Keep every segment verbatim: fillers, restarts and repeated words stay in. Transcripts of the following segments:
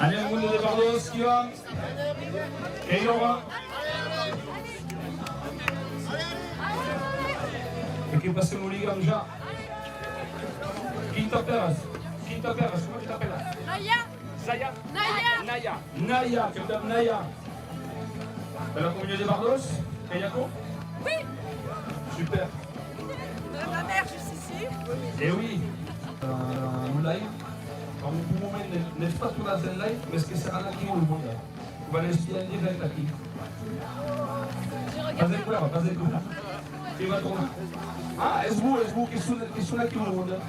Anem, monde de Bardòs, qui va? Qu'ei ora. E que passem lo ligam ja. Quin t'apèras? Quin t'apèras? Coma que t'apèras? Naya. Zaya? Naya. Naya. Naya, que t'apèras Naya. Per la comunion de Bardòs, qu'ei aquò? Oui. Super. Madame la maire, juste ici. Eh oui. Euh, lo live, en un moment, ne, ne pas tournats en live, mes que seràn aquiu lo monde. Van espiar en dirècte aquí. Pas de pòur, pas de pòur. Que va tornar. Ah, es bon, es bon, que son, que son aquiu lo monde.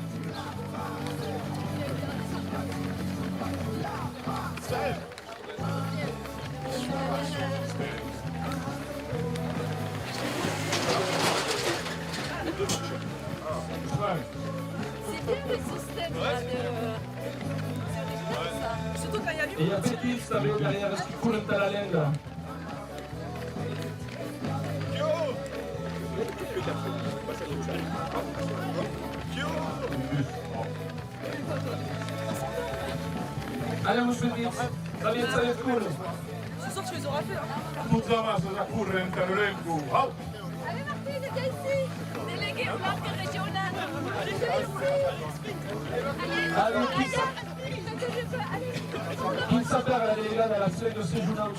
C'est bien le système là, de... Surtout quand il y a du monde. E i a petits tanben darrièr, es qui colen entà la lenga. Allez, los petits, ça vient, ça vient cool. Ce soir, tu les auras fait, hein. Totas amas a córrer entà l'elenco. Hau! Allez, Martine, viens ici. Déléguée aux langues régionales. Viens ici. Allez, allez, qui ça, allez. Qui ça perd la déléguée à la semaine de ces journaux?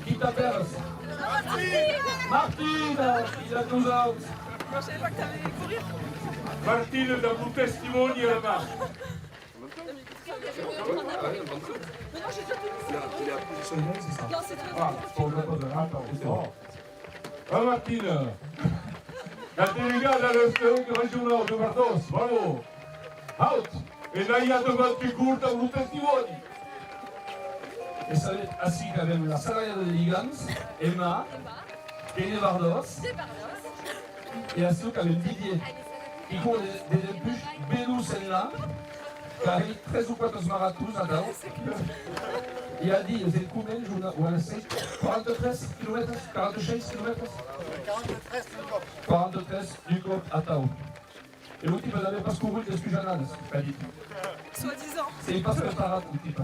Qui t'apèras? Martine! Martine! Qui a nosauts? Moi, je savais pas que t'allais courir. Martine, dab lo testimòni a la man. Non, non, j'ai déjà tout mis. Non, c'est très bien. Ah, bon, je pose, attends, c'est bon. Ah, Martine, la delegada de l'Elenco regionau de Bardòs, bravo! Haut! E Naya, davant tu cort dab lo testimòni. E sabetz, ací qu'avem la salariada de ligams, Emma, qu'ei de Bardòs. De Bardòs. E ací qu'avem Didier, qui cor de, de dempuish belós enlà, qu'a hèit tres o quate maratons atau. E a dit, es en coment, jo, on a, on a seis, quaranta-tres quilomètres, quaranta-seis quilomètres? Quaranta-tres du còp atau. E lo tipe n'avè pas corrut despuish annadas, qu'a dit. Soi-disant. S'ei pas preparat, lo tipe.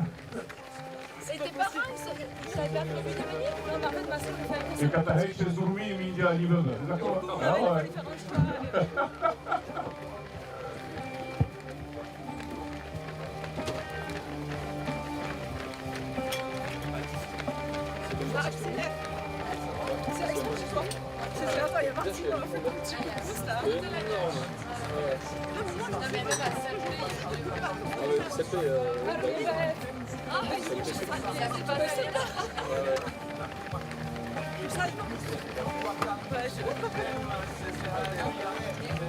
Et tes parents, ils sont, ils t'avaient pas prévu de venir? Non, mais en fait, ma sœur, elle fait un concert. E qu'atà hèit es dormir, minjar, ni bever, d'accord? Ah ouais. Ah, c'est vrai. C'est l'expo ce soir. C'est ça, ça, il y a Martine, on fait un petit coucou, ça.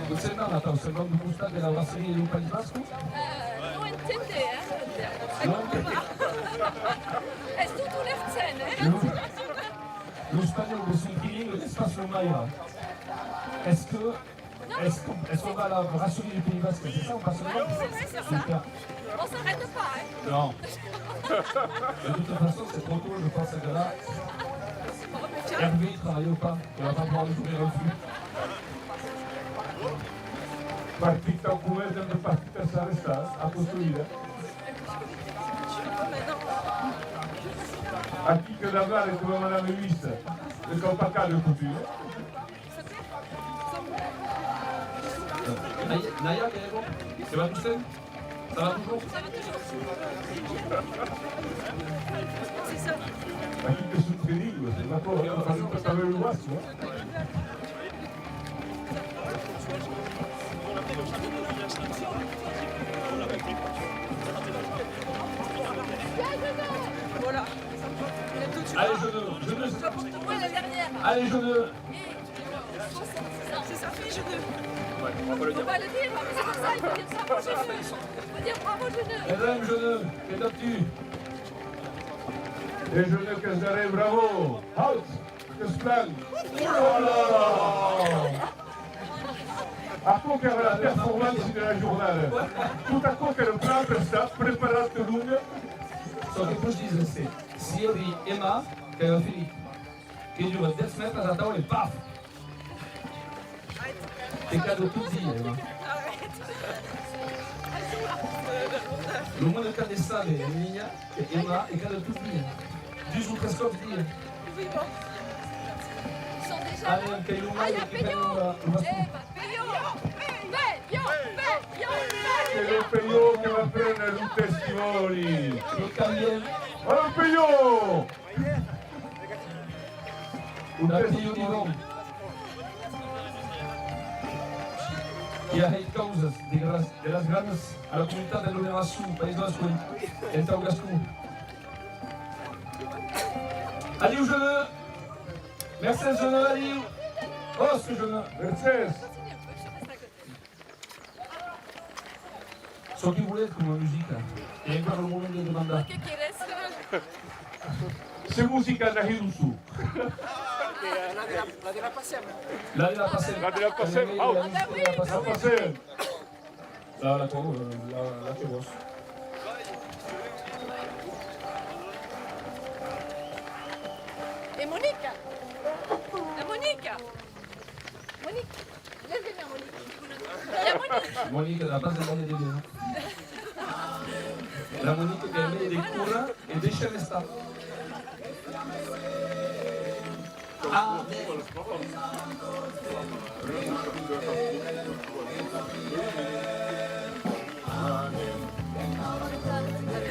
Lo semblam atau, semblam lo costat de la brasseria deu País Basco? Euh, non entende, eh? Non entende. Es tot un accent, eh? Lo, lo espanhòu de son trilingue n'es pas lo maire. Est-ce que Est-ce que, est-ce qu'on va à la brasserie du Pays Basque, c'est ça, on passe là? Oui, oui, c'est ça. Super. On s'arrête pas, hein. Non. De toute façon, c'est trop tôt, je pense que là, Hervé, il travaille pas, il va pas pouvoir nous ouvrir un fût. Partit au commerce, de partit à s'arrêter, à construire. Aquí que la gare que va anar a Eivissa, le cau pas car de couture. Naya, Naya, qu'ei aquò? Que va tostemp? Ça va toujours? Aquí que son trilingues, d'accord, hein, parce que t'avais le masque, hein. Voilà. Allez, je veux, je veux. Allez, je veux. C'est sa fille, je veux. Ouais, on va pas le dire. Faut pas le dire, parce que c'est ça, il faut dire ça. Faut dire bravo, Geneu. Mesdames, Geneu, que t'as tu? E Geneu qu'es darrèr, bravo. Haut. Plan. Oh là là! Aquò qu'èra la performància de la jornada. Tot aquò qu'èra plan pensat, preparat de longa. Çò que vos dise, se, si èri Emma, qu'èra Felip, que dura dètz mètres atau e paf! Te cade tot dia, Emma. Lo monde qu'a de saber en linha que Emma e cade tot dia. Dus o tres còps dia. Anem, qu'ei lo maire qui pren lo, lo baston. Que lo Pelhó que va préner lo testimòni. Lo cambiem. Hola, Pelhó! Un testimòni. Qui a hèit causas de gra-, de las granas a la comunitat d'aglomeracion País Basco entau gascon. Adiu, jeune! Mercés, jeune, adiu! Oh, ce jeune! Mercés! Çò que voletz coma musica? E encara lo moment de demandar. Lo que quieres. Se musica na hirusu. La de la, la de la Passem. La de la Passem. La de la Passem. Ah, oui. La de la Passem. La Passem. La, la, la, la que vos. E Monica. E Monica. Monique, lève-la, Monique. La Monique. Monique, la pas de Monique de bien. La Monique qu'aime de córrer e de chèn estar. Ah.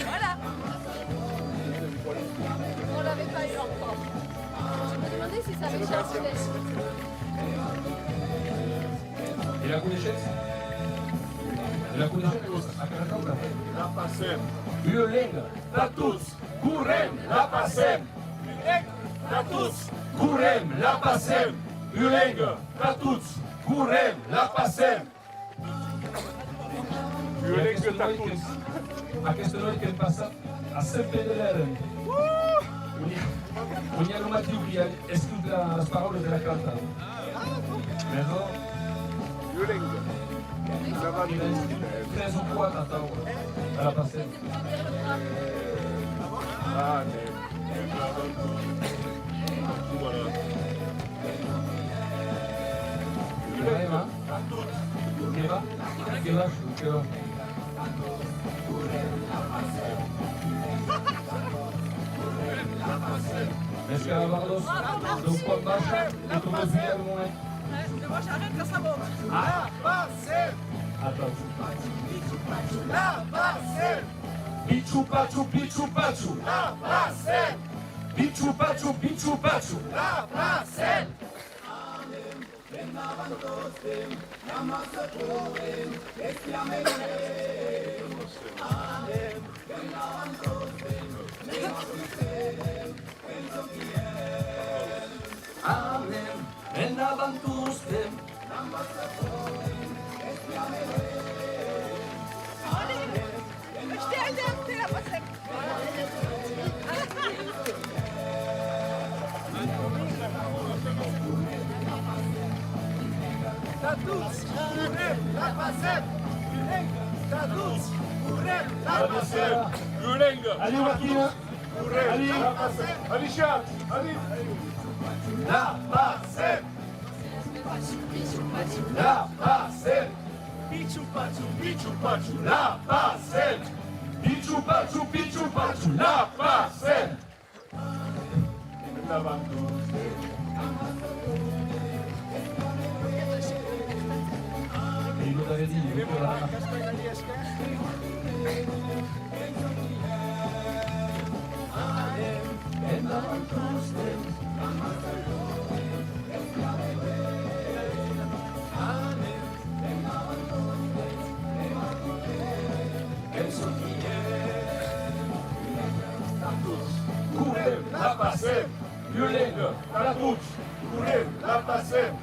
Voilà. On l'avait pas eu encore. Je me demandais si ça avait changé. E la coneishetz? E la coneishetz, aquela cauta? La Passem. Ua lenga tà tots, correm, la Passem. Ua lenga tà tots, correm, la Passem. Ua lenga tà tots, correm, la Passem. Ua lenga tà tots. Aquesta nueit qu'èm passat a Sent Pèr de Lèren. On i a, on i a lo matiu qui a escrit la, las paraulas de la cauta. Mès, ò, ua lenga. N'avem tres o quatre atau a la Passem. Ah, ne. Voilà. Ua lenga. Que va? Que va? Que va? Escalavardos, donc quan baixa, e tu me fies un moment. Ah! La Passem! Atau. La Passem! Pichu pachu, pichu pachu! La Passem! Pichu pachu, pichu pachu! La Passem! Anem, endavant tostemp. Tà tots, correm, la Passem! Ua lenga! Tà tots, correm, la Passem! Ua lenga! Adiu, Martina! Correm, adiu, la Passem! Adiu, Charles! Adiu! La Passem! La Passem! Pichu pachu, pichu pachu, la Passem! Pichu pachu, pichu pachu, la Passem! Endavant. Correm, la Passem! Ua lenga tà tots! Correm, la Passem!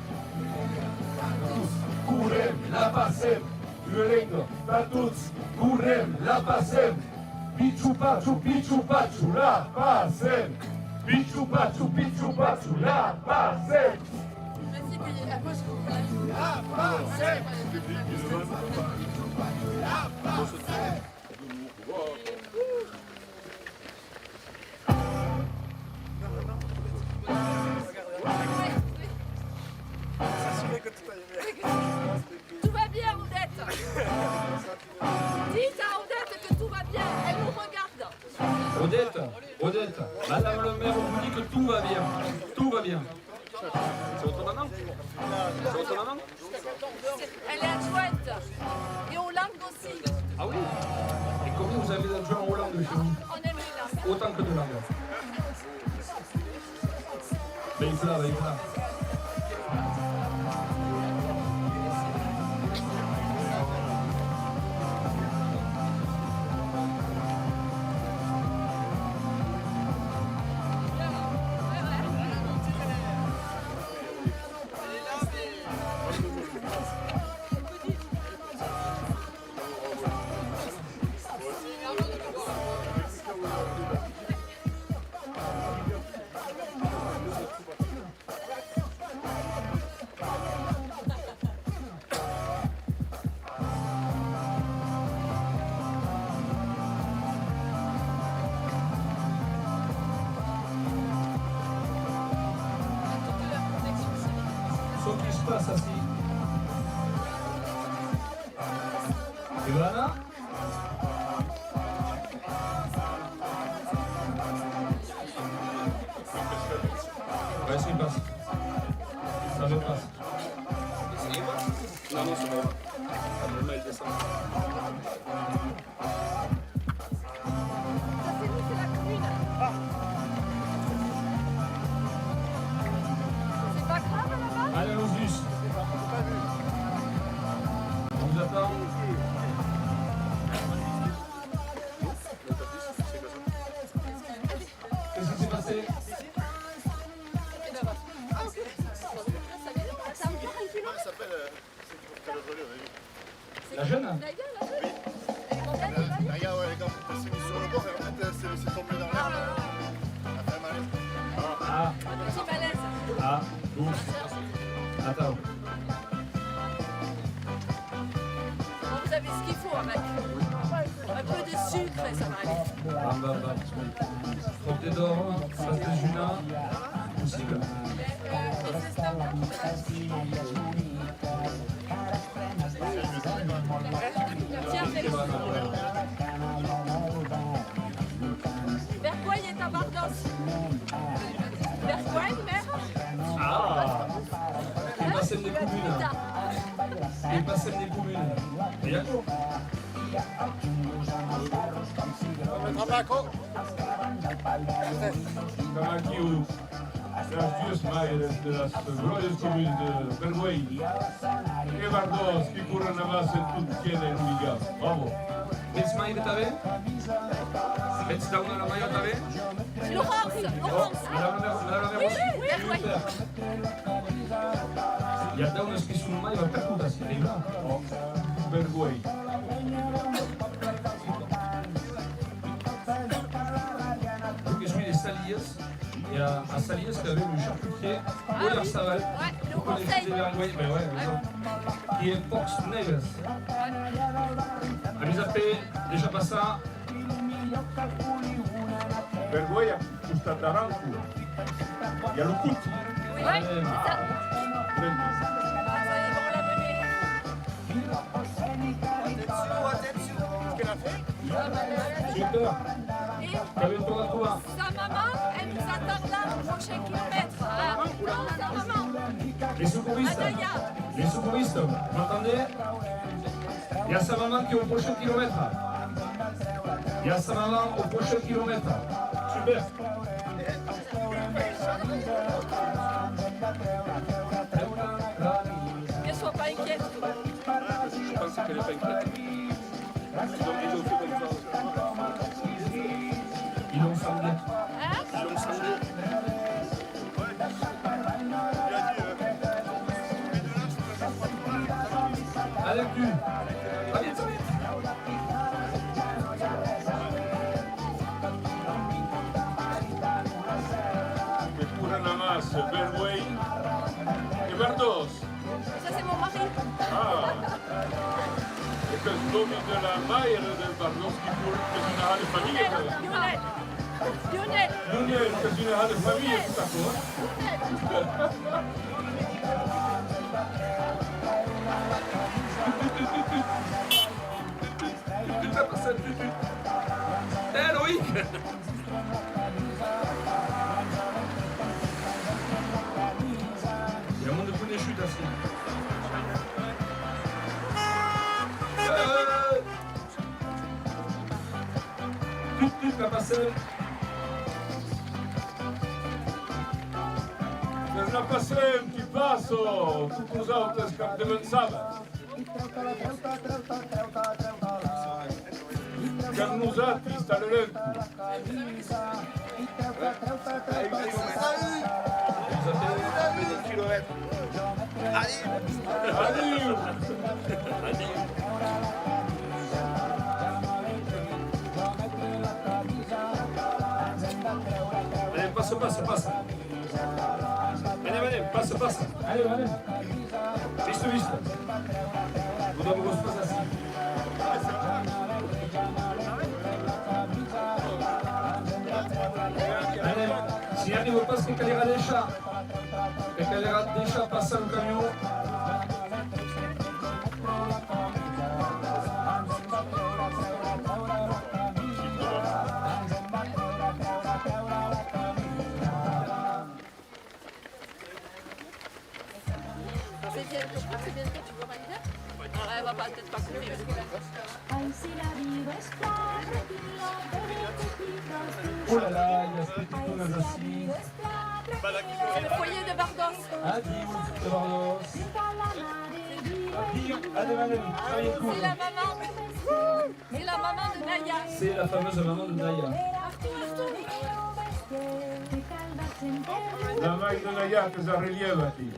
Correm, la Passem! Ua lenga tà tots! Correm, la Passem! Pichu pachu, pichu pachu, la Passem! Pichu pachu, pichu pachu, la Passem! La Passem! La Passem! Tout va bien, Odette. Dites à Odette que tout va bien. Elle nous regarde. Odette, Odette, Madame le maire vous dit que tout va bien. Tout va bien. C'est votre maman ? C'est votre maman ? Elle est adjointe. Et aux langues aussi. Ah oui ? Et combien vous avez d'adjoints aux langues chez vous ? On aime les langues. Autant que de langues. Veiculà, veiculà. Çò qui's passa ací. Ivana? Vas-y, passe. Ça va, passe. Non, non, c'est bon. Le mail descend. Ça, c'est nous, c'est la commune. C'est pas grave, là-bas ? Allez, allons-y. On vous attend. Qu'est-ce qui s'est passé ? La jeune ? Naya, ouais, les gars, elle s'est mise sur le bord et en fait, elle s'est laissée tomber dans l'herbe. Elle a fait un malaise. Ah. Un petit malaise. Ah, bon. Attends. Bon, vous avez ce qu'il faut avec. Un peu de sucre, ça va aller. Ah, bah, bah. Tròp de dòrre, pas dejunar, possible. Tiens, Félix. Vergoy est à Bardos. Vergoy, mère ? Ah. E passem de comuna. E passem de comuna. E aquò? Vam aquí, las duas mairas de las glòrias comunas de Vergoy e Bardos que corren amassa tot queda en un ligat. Bravo! Vètz maire tanben? Vètz dauna la maira tanben? Laurence, Laurence. Madame la maire, madame la maire aussi. Oui, oui, oui. Super. I a daunas que son maire per comptar, c'est vrai. Vergoy. Jo que soi de Salias, e a, a Salias qu'avem un charcutier, Oyarzabal. Ah oui, ouais, le conseil. Vous connaissez bien, oui, ben ouais, ouais. Qui es pòrcs negres. Avètz a pè dejà passat. Vergoy a costat d'Aranco. I a lo Cot. Oui, c'est ça. Anem. Atention, atention. Qu'est-ce qu'elle a fait ? Super. Et qu'avem tornat trobar. Sa maman, elle nous attend là, au prochain kilomètre. Ah, non, sa maman. Les secouristes. Anaya. Les secouristes, vous m'entendez ? Il y a sa maman qui est au prochain kilomètre. Il y a sa maman au prochain kilomètre. Super. Qu'elle soit pas inquiète. Je pense qu'elle est pas inquiète. Ils ont, ils ont fait comme ça. Ils l'ont semblé. Hein ? Ils l'ont semblé. Allez, plus. Allez, vite, vite. Bergüelh e Bardós. Ça, c'est mon mari. Ah. E qu'es l'òmi de la maire de Bardós qui cour, qu'es una de familha. Lionel. Lionel. Lionel, qu'es una de familha, tot aquò, eh? Tut, tut, tut, tut, tut. Tut, tut, tut, tut. Eh, Loïc! I a monde coneishut ací. Eh! Tut, tut, la Passem. Qu'es la Passem qui passa, tots los autres cap de mençada. Qu'es nosati, tà l'elenco. Adiu! Adiu! Allez, passa, passa, passa. Anem, anem, passa, passa. Anem, anem. Vista, vista. Podem vos passar ací. Anem. Si arriba pas, que calirà deishar. Que calirà deishar passar lo camion. C'est bientôt, je crois que c'est bientôt, tu vois, Maïda ? Ah, elle va pas, peut-être pas courir. Oh là là, il y a ce petit tournage aussi. C'est le foyer de Bardós. Adiu, de Bardós. Adiu, adiu, adiu. C'est la maman. C'est la maman de Naya. C'est la fameuse maman de Naya. La maire de Naya que s'arrelièva aquí.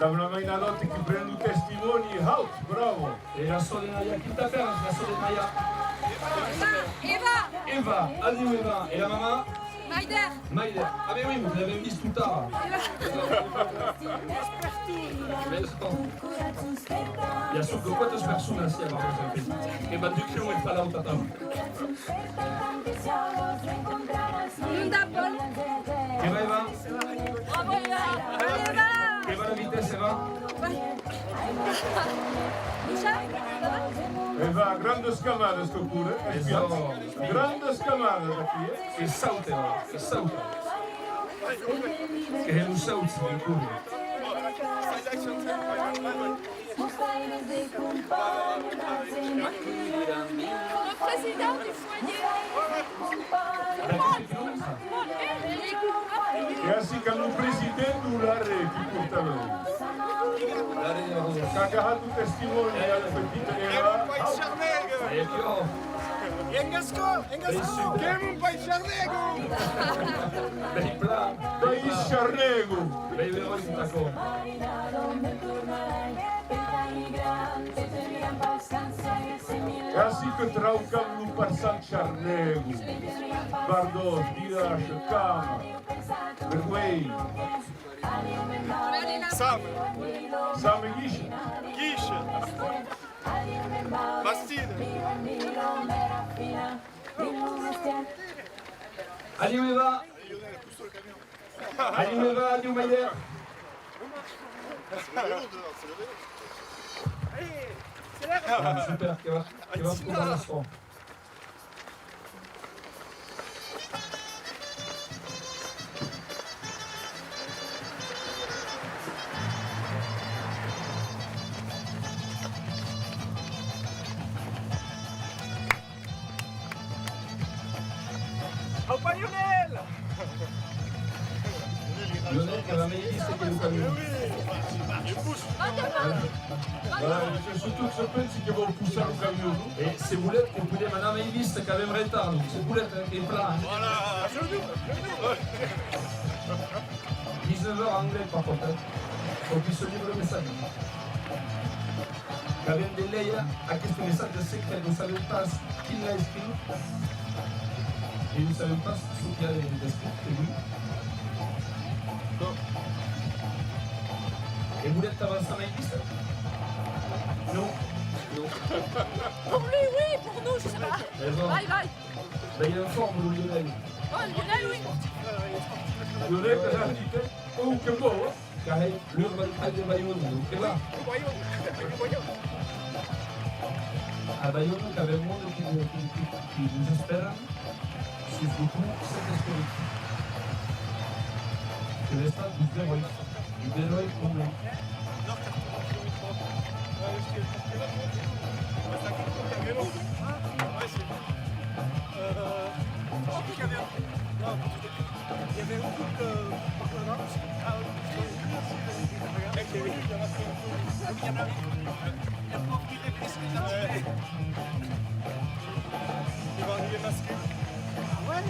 Dab la mainadòta qui pren lo testimòni haut, bravo! E la sòr de Naya, qui t'appelle, la sòr de Naya? Eva! Eva, adiu Eva. E la mamà? Maider. Maider. Ah ben oui, mais vous l'avez vist tout à l'heure. Eva. Bien sûr que quatre personnes assis à Bardós, en fait. E ben, du coup, on est pas là au tatami. Monde a Paul. Que va, Eva? Bravo, Eva. Allez, Eva. Que va la vitesse, Eva? Michel, ça va? Eva, grandes camadas que coren, eh? Grandes camadas aquí, eh? Que sauta, Eva, que sauta. Que hè lo saut, que coren. Le président du foyer. E ací qu'an lo president o l'arrè qui portava. Qu'a agahat lo testimòni a la petita Eva. E en gascon, en gascon. Qu'ei mon país Charnego! País plan. País Charnego. País Charnego. Ací que traucam lo parçan Charnego, Bardós, Vilash, Cama, Bergüelh. Sam. Sam e Guiche. Guiche. Bastide. Adiu Eva. Adiu Eva, adiu Maider. Ah, super, que va, que va trobar la sòr. Au pas Lionel! Lionel que va mei viste que lo camion. Voilà, surtot se pensi que vòu possar lo camion, non? E se volètz que podèm anar mei viste qu'avem retard, donc se volètz, eh, qu'ei plan, eh. Voilà. Dix-neuf heures anglais, par contre, hein. Faut qu'il se livre le message. Qu'avem de léger aqueste messatge secret, non sabem pas qui l'a escrit e non sabem pas çò qu'i a de, d'escrit, que lui. E volètz avançar mai viste? Non. Non. Pour lui, oui, pour nous, je sais pas. Raison. Vai, vai. Vai en forma, lo Lionel. Oh, Lionel, oui. Lionel, que ja dit, eh? Oh, que bon, eh? Car es l'urban high de Baiona, donc que va. A Baiona, qu'avem monde qui, qui, qui, qui nos espèran sus lo pont Sent Escoric. Que l'estat vos beròi, un beròi moment. Il y avait un couple, euh, par là-bas. Ah, oui. Ok, oui, il y en a fait un peu. Oui, il y en a eu. Le pauvre qui réfléchit là. Ouais. Il va arriver masqué. Ah ouais.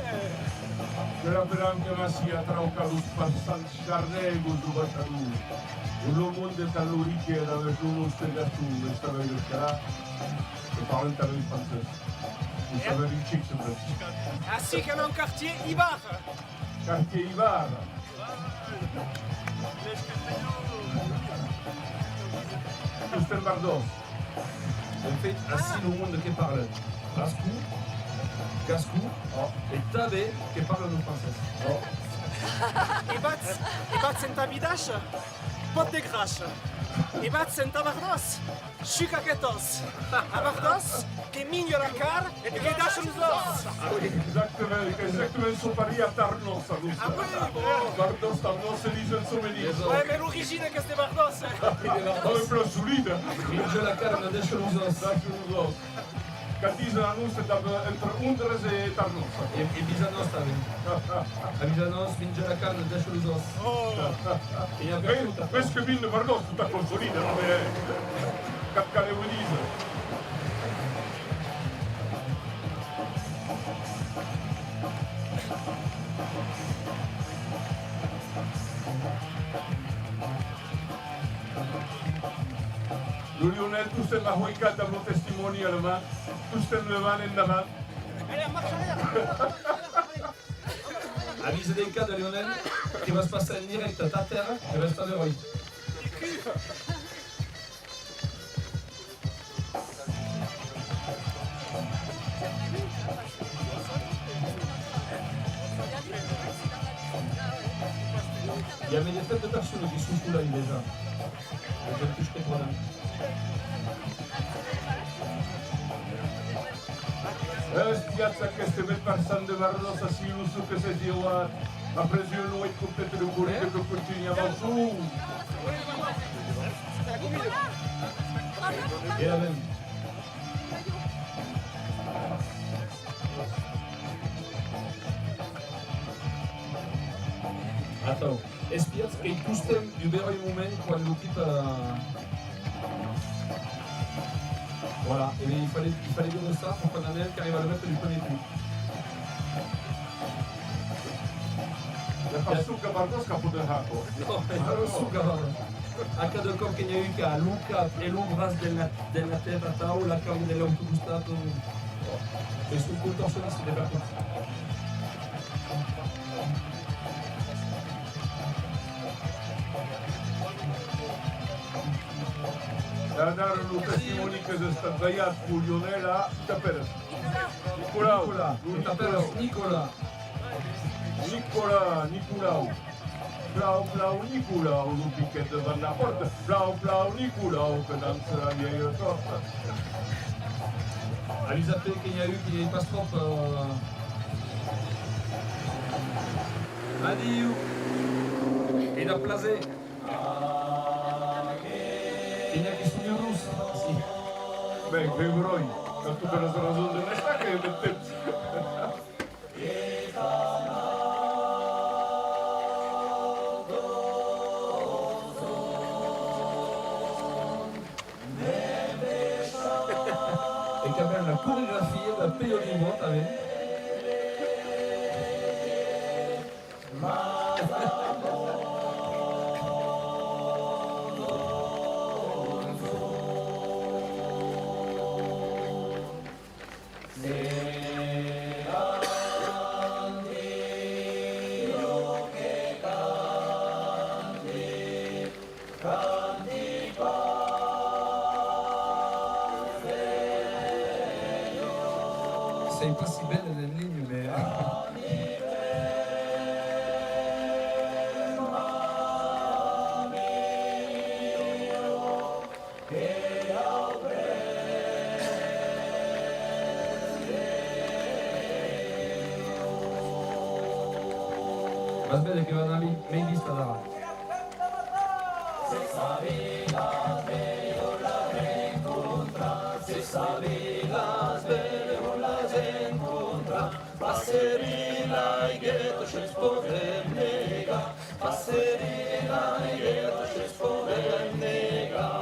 Quela branca macia trauca los passants charnègos do baixador. Lo monde tan lorique e d'aver lo nòstre gaston, estavelh escalat, e parlen tanben francés. Lo saber un chic, se. Ainsi que mon quartier Ibar. Quartier Ibar. Tostemps bardòs. En fait, ací lo monde que parla basco, gascon, e tanben que parla lo francés. E vatz, e vatz entà Bidash, Pòt de Gràcia. E vatz entà Bardòs. Chuca que tòs! A Bardòs, que minja la carn e que daisha los òs! Ah oui, exactament, exactament, son parièr a Tarnòs, a Tarnòs. Ah oui, bon. Bardòs, Tarnòs, se disen sovenir. Ouais, mais l'origine qu'es de Bardòs, eh. Ah, plan solide. Minja la carn, daisha los òs. Daisha los òs. Qu'ac disen a nos, entre Londres e Tarnòs. E, e Bisanòs tanben. A Bisanòs, minja la carn, daisha los òs. Oh. E i a... Mès que vin de Bardòs, tot aquò solide, non, mais, eh, cap qu'aneu díser. Lo Lionel, tostemps ahoicat damb lo testimòni a la man, tostemps levant endavant. Avisa-te cada, Lionel, que vas passar en dirècte a ta tèrra, que vas pas beròi. I a mei de fèt de personas qui son solai dejà. Ò, que tusque tròp. Espiatz aqueste bèth parçan de Bardòs ací, lo suc que s'es lheuat après ua nueit completa de corrida que contunha amb lo son. E anem. Atau. Espiatz qu'ei tostemps un beròi moment quan lo pit, eh, voilà, e ben, il fallait, il fallait dire ça pour qu'on en ait qu'arrive à le mettre du premier coup. Pas suc a Bardòs qu'a poder har, quoi. Non, pas suc a Bardòs. A cada còp que n'i a un qu'a lo cap e lo braç de la, de la tèra atau, la cauda de l'autre costat, e son contorsionistes de pertot. Adara lo testimòni qu'es estat balhat, lo Lionel, a, t'apèras? Nicolau. Nicolau. T'apèras Nicolau. Nicolau, Nicolau. Blau, blau, Nicolau, lo piquet davant la pòrta. Blau, blau, Nicolau, que dança la vielha tòrta. Avisa-te que n'i a un qui n'ei pas tròp, eh. Adiu! E dab plaser! Que n'i a qui son urós, ací. Ben, que bròi! Qu'as totas las rasons de n'estar, que de temps. E qu'avem la coreografia de Peyo Limon, tanben. Ei pas si bèl en, en linha, mès... Vas véder que van anar mei, mei viste adara. Se sabi las bèlas, mei o las rencontrar. Se sabi las bèlas, o las encontrar. Passerí l'aigueta, que'ns podèm negar. Passerí l'aigueta, que'ns podèm negar.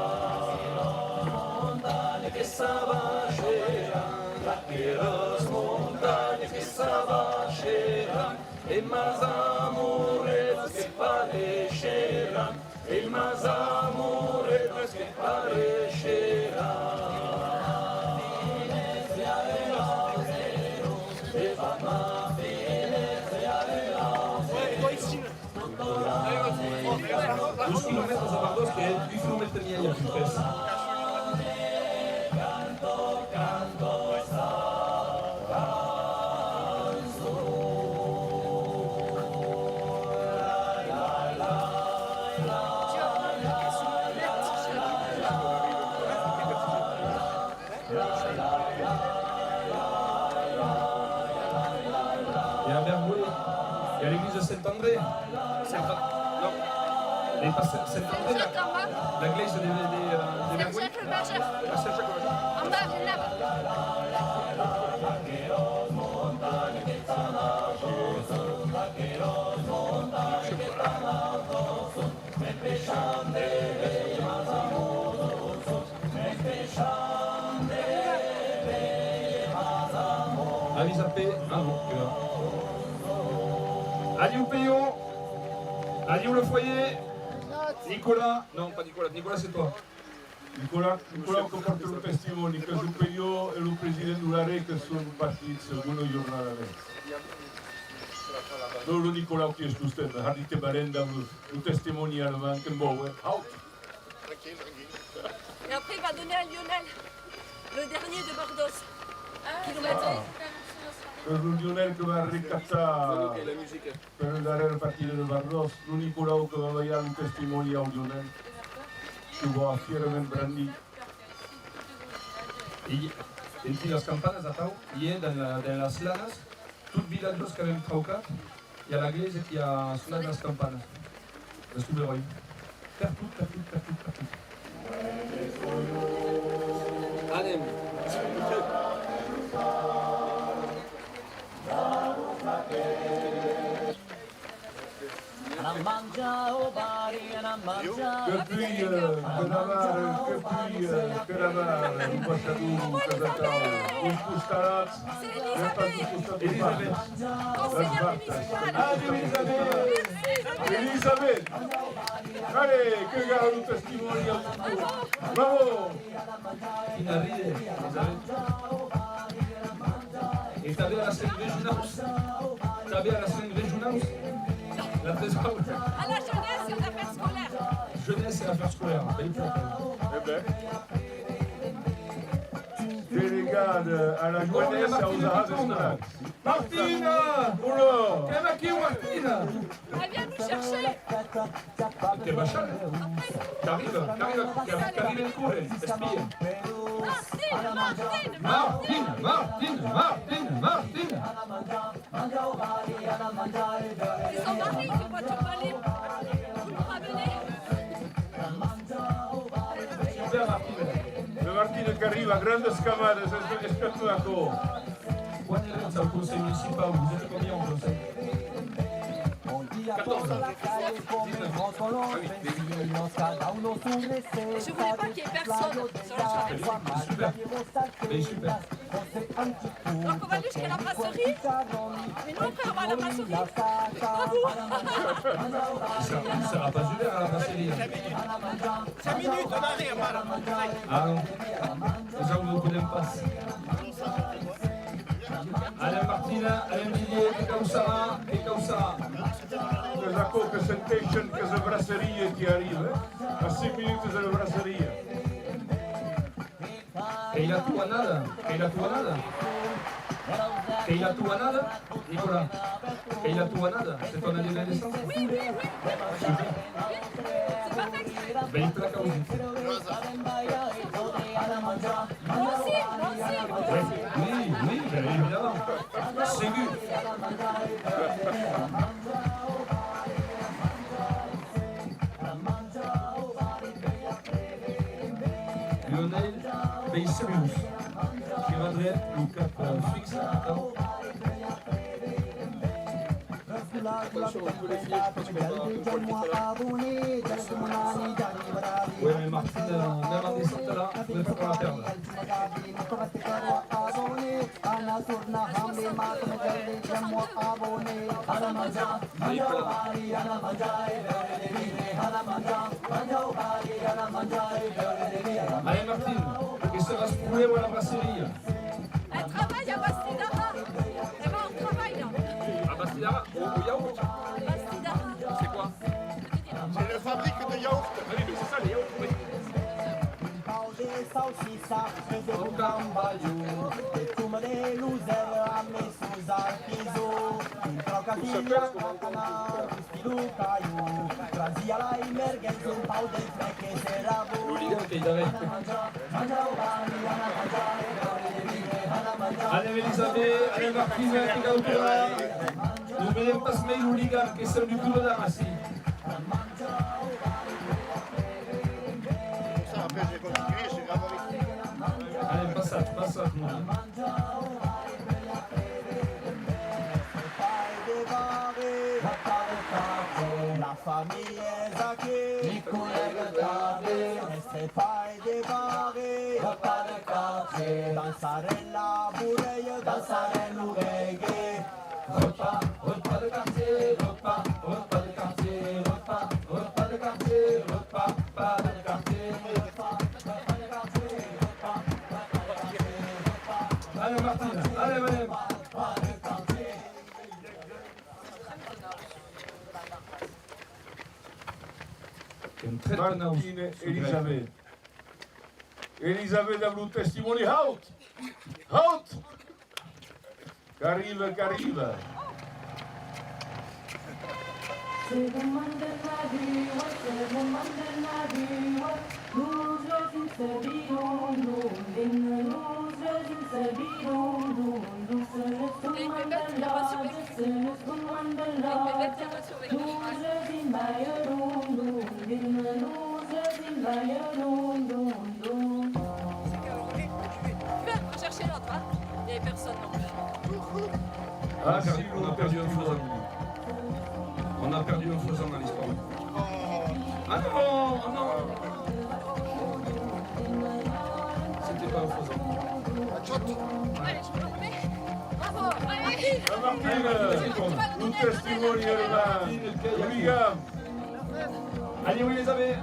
Montanhas que s'abaisheràn, aqueras montanhas que s'abaisheràn, e mas amoretas que pareisheràn, e mas amoretas que pareisheràn. Dos quilomètres a Vardòs, que hè un quilomètre e miei a pus près. E a Vergolet, i a l'eglisa Sent André. Sent An-, non. Ei pas Sent, Sent André, la, la glèisa de, de, de, euh, de Vergolet. Saint-Jacques-le-Majeur. Ah, Saint-Jacques-le-Majeur. En bas, Villeneuve. Avisa-pe, ah non, que va. Adiu Peyo, adiu le foyer. Nicolas, non, pas Nicolas, Nicolas c'est toi. Nicolau, Nicolau que pòrta lo testimòni, que lo Peyo e lo president Dolaré que son partits una jornada mès. Non, lo Nicolau qui es tostemps, hardi te barenda lo, lo testimòni a la man, que'n vòu, eh? Haut! Et après, il va donner à Lionel, le dernier de Vardòs. Ah, kilomètre. Ah. Es lo Lionel que va recatar per la darrèra partida de Vardòs, lo Nicolau que va balhar lo testimòni au Lionel, que va fierament brandir. E entri las campanas atau, i è dens la, dens las lanas, tot Viladrós qu'avèm traucat, i a la glèisa qui a sonat las campanas. Las trobaròi. Pertot, pertot, pertot, pertot. Anem. Que pui, euh, que davar, que pui, euh, que davar, lo baixador, lo casatau, los costalats, n'èm pas lo costat de Elisabet. Las vacas. Adiu, Elisabet! Elisabet! Allez, que garra lo testimòni a tot. Bravo! Quina ride, Elisabet. E tanben a las cinc regionaus. Tanben a las cinc regionaus. La tresa. À la jeunesse et aux affaires scolaires. Jeunesse et affaires scolaires. Ben, eh ben. Delegada a la joenessa e aus afars escolars. Martina! Hola! Qu'èm aquiu, Martina! Ah, viens nous chercher. Te baishan? Qu'arriba, qu'arriba, qu'arriba en córrer, espia. Martina, Martina, Martina, Martina, Martina. Ils sont mariés, ils vont te parler. Vous nous ramenez. Super, Martina. La Martina qu'arriba, grandas camadas, es, es per tot aquò. Quan èretz au Conselh Municipau? Vous étiez combien au Conselh? Quatorze. Dix-neuf. Ah oui, oui, oui. Je voulais pas qu'il y ait personne sur le... Super. Mais super. Donc on va aller jusqu'à la brasserie. Et nous après on va à la brasserie. Bravo. Ça, ça sera pas super à la brasserie, hein. Cinq minutes, on arrive. Ah non. Déjà, on ne connaît pas. Anem, Martina, anem, Didier, que cau saber, que cau saber. Es aquò que senteixen, qu'es la brasseria qui arriba, eh? A cinc minutas de la brasseria. Qu'ei la tua annada, qu'ei la tua annada. Qu'ei la tua annada, Nicolas? Qu'ei la tua annada? C'est ton année de naissance? Oui, oui, oui. Super. Vei plan causit. Moi aussi, moi aussi. Oui, oui, oui, bien évidemment. Segur. Lionel Beiceus, qui rendrà lo cap, euh, fixe. Attention, on peut les filer, je pense qu'on va pouvoir les faire. Ouais, mais Martine, euh, même en descente là, on ne peut pas la perdre. Allez, Martine, que seràs problèma a la brasseria. Elle travaille à Bastidara. Elle va au travail, là. À Bastidara, au, au yaourt. Bastidara. C'est quoi? C'est une fabrique de yaourt. Ah oui, mais c'est ça, les yaourts, oui. Pausa, saucissa, tres de bon cambalhon, de toma de Losèr, amb sos artisans, un tròca filha, lo calhon, trasia la merguèja, un pauc de freg que serà bon. Lo ligam qu'ei darrèr. Allez, Elisabet, allez, Martine, que cau tornar. Non vedem pas mei lo ligam, que sèm lo cura d'ara, si. Après, j'ai continué, j'ai grave arrêté. Allez, passatz, passatz, mon ami. La familha es aquí, li collègas tanben. Nèstre pair de barri, ròpa de quartièr. Dançarem la borrèia, dançarem lo reggae. Ròpa, ròpa de quartièr, ròpa, ròpa de quartièr, ròpa, ròpa de quartièr, ròpa, pa de quartièr, ròpa, ròpa de quartièr, ròpa, ròpa de quartièr, ròpa. Allez, Martine, allez, allez. Martine, Elisabet. Elisabet dab lo testimòni haut! Haut! Qu'arriba, qu'arriba! Recherchez l'autre, hein. Il y avait personne non plus. Ah, si, on a perdu un faisan. On a perdu un faisan dans l'histoire. Ah non, ah non. C'était pas un faisan. Allez, je vous le remets. Bravo, allez. Martine, lo testimòni, Elisabet. Allez, oui, Elisabet.